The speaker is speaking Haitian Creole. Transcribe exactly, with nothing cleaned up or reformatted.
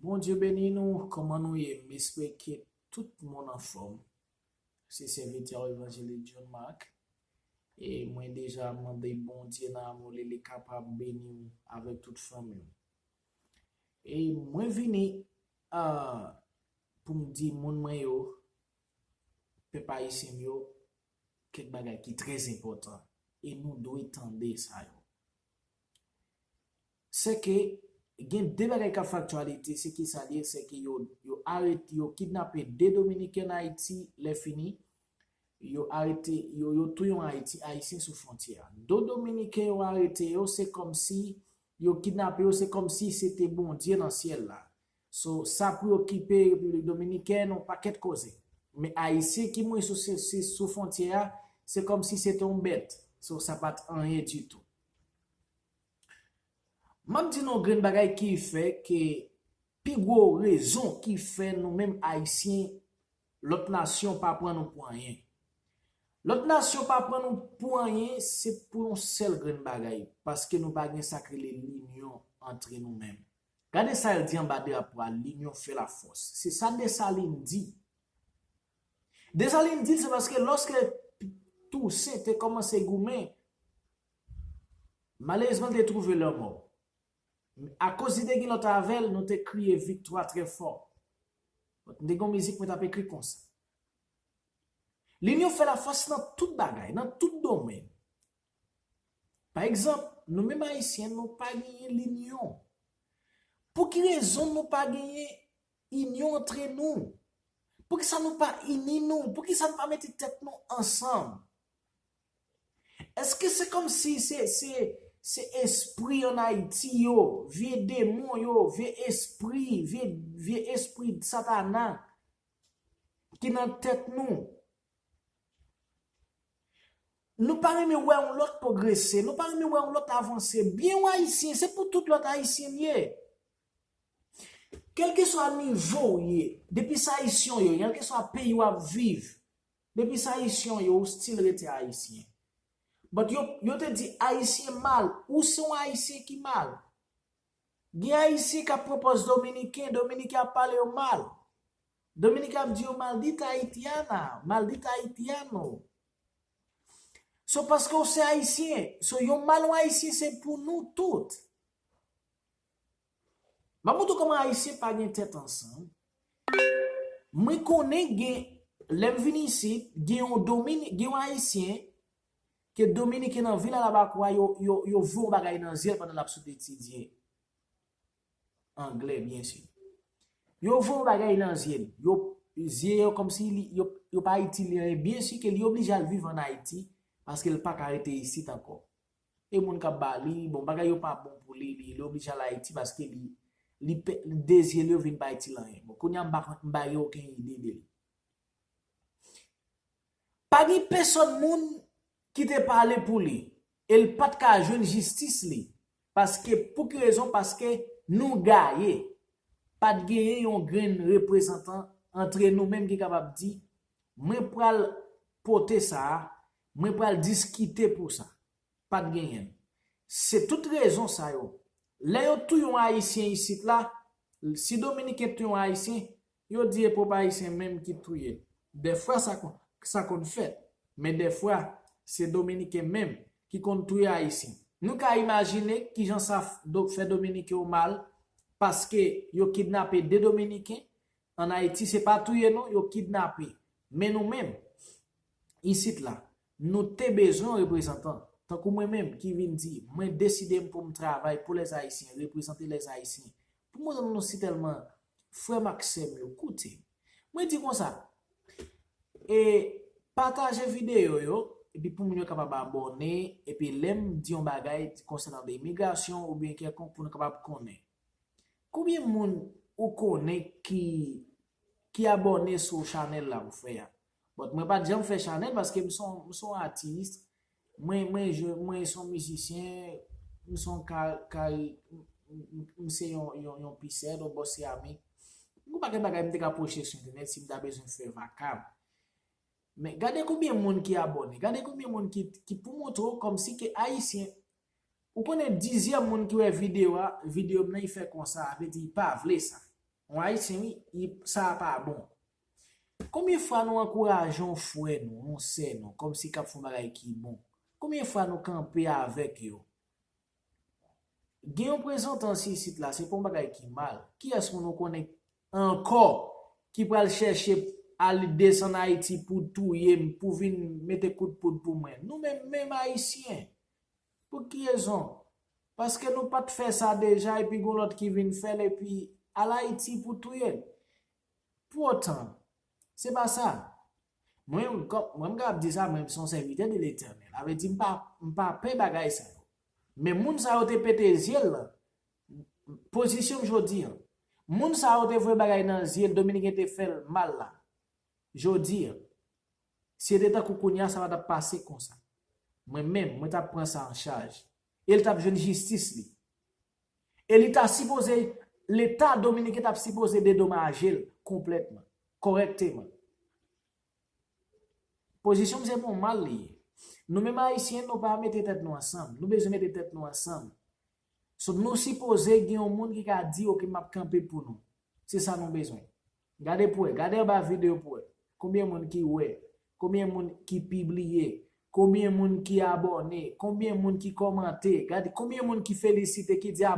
Bondye beni nou, kòman nou ye? M espere ke tout moun anfòm. Se sèvitè w Evanjelis John Mark. E mwen deja mande Bondye nan amou li, li kapab beni w avèk tout fanmi w. E mwen vini, ah, pou m di moun mwen yo, pèp ayisyen m yo, kèk bagay ki trè enpòtan. E nou dwe tande sa yo. Se ke gen de bagay k ap fè aktyalite, se ki sa l ye, se ke yo, yo arete, yo kidnape de Dominiken an Ayiti, lè fini, yo arete, yo, yo touye yon Ayiti, Ayisyen sou fwontyè a. De Dominiken yo arete yo, se kòmsi yo kidnape yo, se kòmsi se te Bondye nan syèl la. So, sa preokipe Repiblik Dominikèn, yon pakèt koze. Men Ayisyen ki mouri sou, se, se, sou fwontyè a, se kòmsi se te yon bèt. So, sa pa t anyen ditou. M ap di nou yon grenn bagay ki fè ke pi gwo rezon ki fè nou menm Ayisyen, lòt nasyon pa pran nou pou anyen. Lòt nasyon pa pran nou pou anyen, se pou yon sèl grenn bagay, paske nou pa gen sa k rele linyon antre nou menm. Gade sa l di anba drapo a, l'union fait la force. Se sa Desalin di. Desalin di l se paske lòske Tousen te kòmanse goumen, malerezman, l te twouve lanmò. Akoz li te gen lòt avè l, nou te kriye viktwa trè fò. Donk, m te gen yon mizik mwen t ap ekri konsa. Linyon fè lafòs nan tout bagay, nan tout domèn. Pa egzanp, nou menm Ayisyen, nou pa genyen linyon. Pou ki rezon nou pa genyen inyon antre nou? Poukisa nou pa ini nou? Poukisa nou pa mete tèt nou ansanm? Èske se kòmsi se, se, se espri ann Ayiti yo, vye demon yo, vye espri, vye, vye espri Satana ki nan tèt nou? Nou pa renmen wè yon lòt pwogrese, nou pa renmen wè yon lòt avanse. Byen w Ayisyen, se pou tout lòt Ayisyen l ye. Kèlkeswa nivo w ye, depi sa Ayisyen w ye, kèlkeswa peyi w ap viv, depi sa Ayisyen w ye, ou still rete Ayisyen. But yo, yo te di Ayisyen mal, ou se yon Ayisyen ki mal. Gen Ayisyen k ap pran pòz Dominiken, Dominiken ap pale yo mal. Dominiken ap di yo maldita haitiana, maldita haitiano. So, paske w se Ayisyen, so, yon mal yon Ayisyen se pou nou tout. M ap montre w kòman Ayisyen pa gen tèt ansanm. Mwen konnen gen, lè m vin isit, gen yon Domini-, gen yon Ayisyen ke Dominiken nan vil Alabakou a, yo, yo, yo voye yon bagay nan zye l pandan l ap sot etidye anglè, byensi. Yo voye yon bagay nan zye l. Yo, zye yo kòmsi li, yo, yo pa itil li anyen. Byensi ke li oblije al viv ann Ayiti, paske l pa ka rete isit ankò. E moun k ap ba li, bon, bagay yo pa bon pou li, li, li oblije al Ayiti paske li, li pè-, de zye l yo vin pa itil anyen. Bon, kounye a m pa konn, m pa gen okenn ide de li. Pa gen pèsòn moun ki te pale pou li, e l pa t ka jwenn jistis li. Paske, pou ki rezon? Paske nou gaye. Pa t genyen yon grenn reprezantan antre nou menm ki kapab di, mwen pral pote sa a, mwen pral diskite pou sa. Pa t genyen l. Se tout rezon sa yo. Lè yo touye yon Ayisyen isit la, si Dominiken touye yon Ayisyen, yo di e pwòp Ayisyen menm ki touye l. Dèfwa sa konn, sa konn fèt, men dèfwa se Dominiken menm ki konn touye Ayisyen. Nou ka imajine kijan sa f-, do-, fè Dominiken yo mal, paske yo kidnape de Dominiken, ann Ayiti, se pa touye non, yo kidnape. Men nou menm, isit la, nou te bezwen yon reprezantan, tankou mwen menm ki vin di, mwen deside m pou m travay pou lèzayisyen, reprezante lèzayisyen. Pou mwen, nou si tèlman, frè m ak sè m yo, koute m. Mwen di konsa, e pataje videyo yo, epi pou moun yo kapab abòne, epi lè m di yon bagay konsènan de imigrasyon oubyen kèlkonk pou nou kapab konnen. Konbyen moun ou konnen ki, ki abòne sou chanèl la ou fè a? But mwen pa t janm fè chanèl paske m se yon, m se yon atis. Mwen, mwen, je, mwen se yon mizisyen. M se yon ka, ka, m, m, m se yon, yon, yon pisèt, yon bòs seramik. Gon pakèt bagay m te ka poste sou entènèt si m ta bezwen fè vakab. Men gade konbyen moun ki abòne, gade konbyen moun ki, ki pou montre w kòmsi ke Ayisyen, ou konnen dizyèm moun ki wè videyo a, videyo m nan, li fè konsa, sa vle di li pa vle sa. Yon Ayisyen, wi, sa pa bon. Konbyen fwa nou ankouraje yon frè nou, yon sè nou, kòmsi k ap fè yon bagay ki bon? Konbyen fwa nou kanpe avèk yo? Gen yon prezantan si isit la, se pa yon bagay ki mal. Kiyès moun ou konnen ankò ki pral chèche al desann Ayiti pou touye m, pou vin mete kout poud pou mwen? Nou menm, menm Ayisyen. Pou ki rezon? Paske nou pa t fè sa deja, epi gon lòt ki vin fè l, epi al Ayiti pou touye l. Pou otan, se pa sa. Mwen, kòm, mwen, m kapab di sa, mwen, m se yon sèvitè de Letènèl. Sa vle di, m pa, m pa pè bagay sa yo. Men moun sa yo te pete zye l lan, pozisyon m jodi an. Moun sa yo te voye bagay nan zye l, Dominiken te fè l mal la. Jodi an, si se te tankou kounye a, sa pa t ap pase konsa. Mwen menm, mwen t ap pran sa an chaj. E l t ap jwenn jistis li. E li ta sipoze, Leta dominiken t ap sipoze dedomaje l konplètman, kòrèkteman. Pozisyon m se pou mal li ye. Nou menm Ayisyen, nou pa mete tèt nou ansanm. Nou bezwen mete tèt nou ansanm. So, nou sipoze gen yon moun ki ka di, "Oke, m ap kanpe pou nou." Se sa nou bezwen. Gade pou wè, gade anba videyo pou wè. Konbyen moun ki wè? Konbyen moun ki pibliye? Konbyen moun ki abòne? Konbyen moun ki kòmante? Gade, konbyen moun ki felisite, ki di, "A,